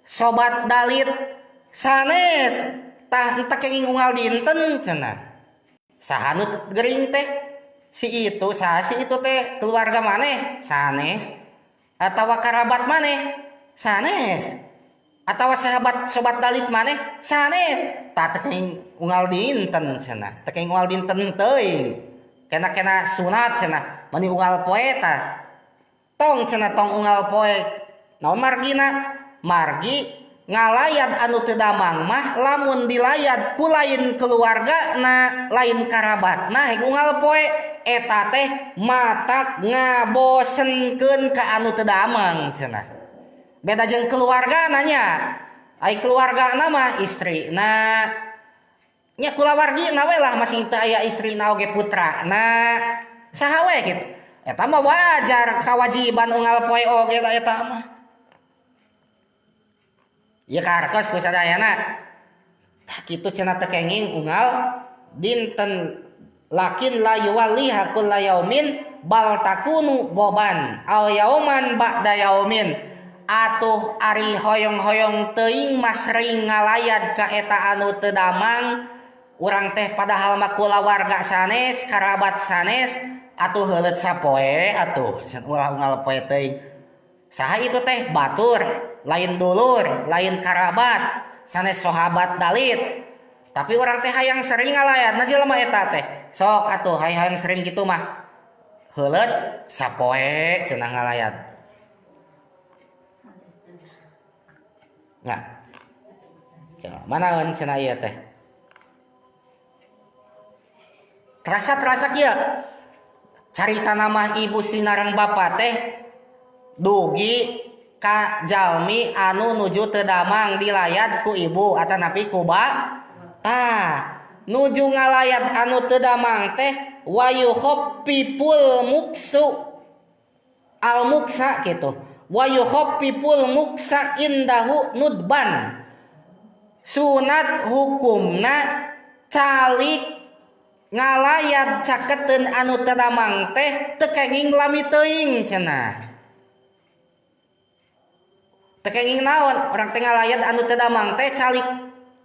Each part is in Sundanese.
Sobat dalit sanes tah teu kenging unggal dinten cenah. Saha nu gering teh? Si itu, saha si itu teh keluarga maneh? Sanes. Atawa karabat maneh? Sanes. Atawa sahabat sobat dalit maneh? Sanes. Tah teu kenging unggal dinten cenah. Teu kenging unggal dinten teuing. Kena-kena sunat cenah, mani unggal poe tah. Tong cenah tong unggal poe. Naon margina? Margi ngalayad anu teu damang mah lamun dilayad ku lain keluargana, lain karabatna heg unggal poe eta teh matak ngabosenkeun ka anu teu damang cenah. Beda jeung keluargana nya. Ai keluargana mah istrina nya kulawargina we lah masing teu aya istrina oge putrana. Saha we kitu. Eta mah wajar kawajiban unggal poe oge da eta mah. Ieu karkos ku sadayana. Tah kitu cenah teu kenging unggal dinten lakin la yuwalliha kulla yaumin bal takunu goban aw yauman ba'da yaumin. Atuh ari hoyong-hoyong teuing mah sering ngalayad ka eta anu teu damang urang teh padahal mah kulawarga sanes, karabat sanes, atuh heuleut sapoe atuh ulah unggal poe teuing. Saha itu teh batur, lain dulur, lain karabat, sanes sahabat dalit. Tapi urang teh hayang sering ngalayat, nah jelema eta teh. Sok atuh hayang sering kitu mah. Heuleut sapoe cenah ngalayat. Nggak. Ya, manaeun cenah ieu teh? Terasa-terasa kieu. Carita nama ibu sinareng bapa teh dugi ka jalmi anu nuju teu damang dilayat ku ibu atanapi ku ba. Tah, nuju ngalayat anu teu damang teh wayuhaffiful muksu al muksa kitu. Wayuhaffiful muksa indahu nudban. Sunat hukumna calik ngalayat caketeun anu teu damang teh teu kenging lami teuing cenah. Teu kenging naon urang teh ngalayat anu teu damang teh calik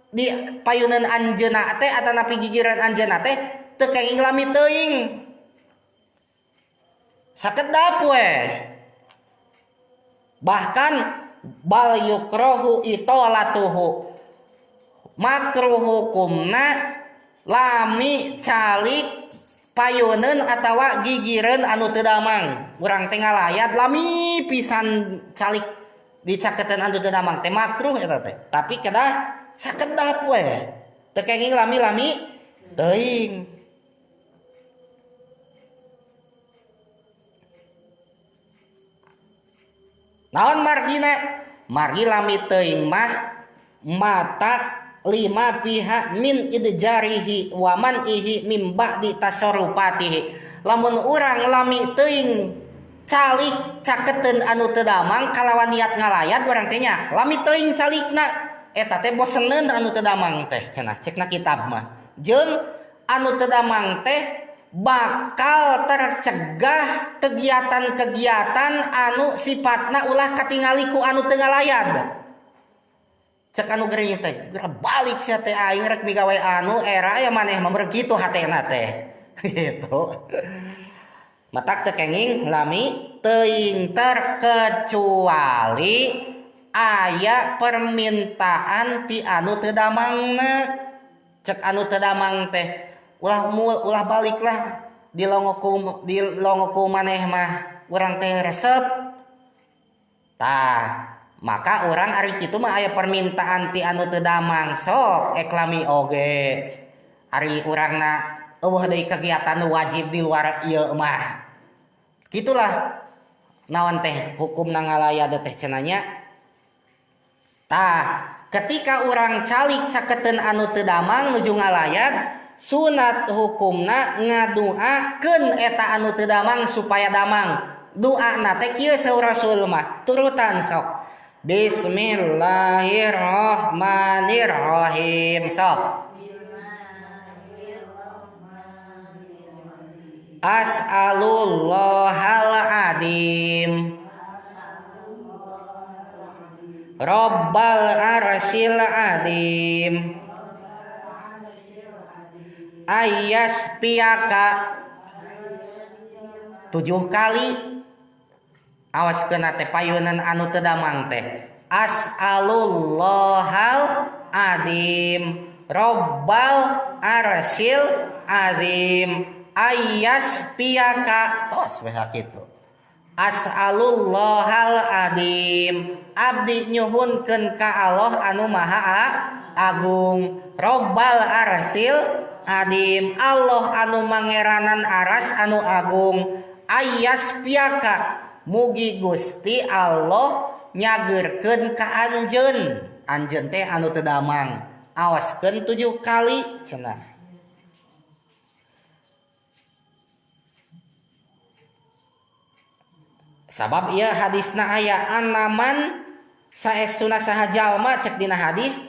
di payuneun anjeunna teh atanapi gigireun anjeunna teh teu kenging lami teuing. Sakedap we. Bahkan bal yukrohu itolatuhu. Makruh hukumna lami calik payuneun atawa gigireun anu teu damang. Urang teh ngalayat lami pisan calik dicaketeun anu teu damang teh makruh eta teh. Tapi kedah sakedap we. Teu kenging lami-lami teuing. Naon margina? Margi lami teuing mah matak lima pihak min idjarihi wa man'ihi mim ba'di tasarrufatihi. Lamun urang lami teuing calik caketeun anu teu damang kalawan niat ngalayat urang teh nya lami teuing calikna eta teh boseneun anu teu damang teh cenah cekna kitab mah. Jeung anu teu damang teh bakal tercegah kegiatan-kegiatan anu sifatna ulah katingali ku anu teu ngalayat. Cek anu gering teh, geura balik sia teh aing rek migawe anu era aya maneh mah meureun kitu hatena teh. Gitu. Matak teu kenging lami teuing terkecuali aya permintaan ti anu teu damangna. Cek anu teu damang teh ulah mul, ulah baliklah di longoku maneh mah urang teh resep. Tah, maka urang ari kitu mah aya permintaan ti anu teu damang sok eklami oge. Ari urangna eueuh deui kegiatan nu wajib di luar ieu mah. Kitulah naon teh hukumna ngalayad teh cenah nya. Tah, ketika urang calik caketeun anu teu damang nuju ngalayad, sunat hukumna ngaduakeun eta anu teu damang supaya damang. Doana teh kieu saur Rasul mah, turutan sok. Bismillahirrahmanirrahim sok. As'alullahal adim. Rabbal arsyil adim ayas piyaka 7 kali awas kena teh payunan anu teu damang teh as'alullahal adim Rabbal arsyil adim ayas piyaka tos we sakitu as'alullahal adim abdi nyuhunkeun ka Allah anu maha agung Rabbal arsyil adim Allah anu mangeranan aras anu agung ayas piyaka mugi Gusti Allah nyageurkeun ka anjeun anjeun teh anu teu damang awaskeun 7 kali cenah. Sabab ieu hadisna aya anaman saestuna saha jalma cek dina hadis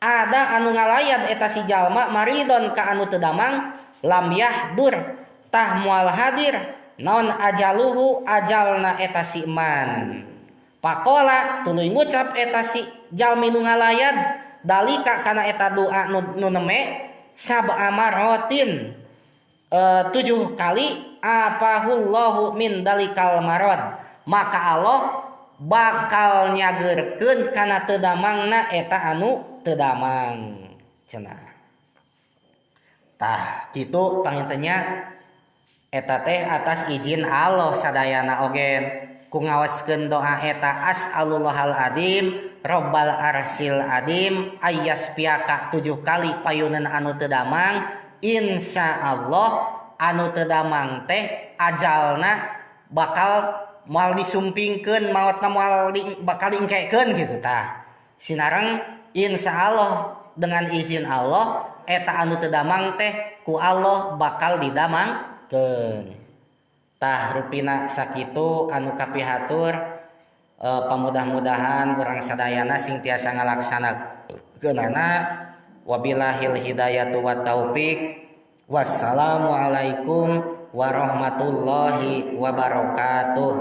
ada anu ngalayat eta si jalma maridon ka anu teu damang lam yahdur tah moal hadir naon ajaluhu ajalna eta si man. Pakola tuluy ngucap eta si jalmi nu ngalayat dalika kana eta doa nu neme sab'a marratin 7 kali apahullahu min dalikal marad maka Allah bakal nyageurkeun kana teu damangna eta anu teu damang cenah. Tah kitu pangintennya eta teh atas izin Allah sadayana ogen ku ngawaskeun doa eta as'alullahal adim Rabbal arsyil adim ayas piaka 7 kali payunan anu teu damang insyaallah anu teu damang teh ajalna bakal moal disumpingkeun maotna moal bakal diengkekeun gitu tah sinareng insyaallah dengan izin Allah eta anu teu damang teh ku Allah bakal didamangkeun. Tah rupina sakitu anu kapihatur pamudah-mudahan urang sadayana sing tiasa ngalaksanakeunana wabillahil hidayatu wat taufik wassalamualaikum warahmatullahi wabarakatuh.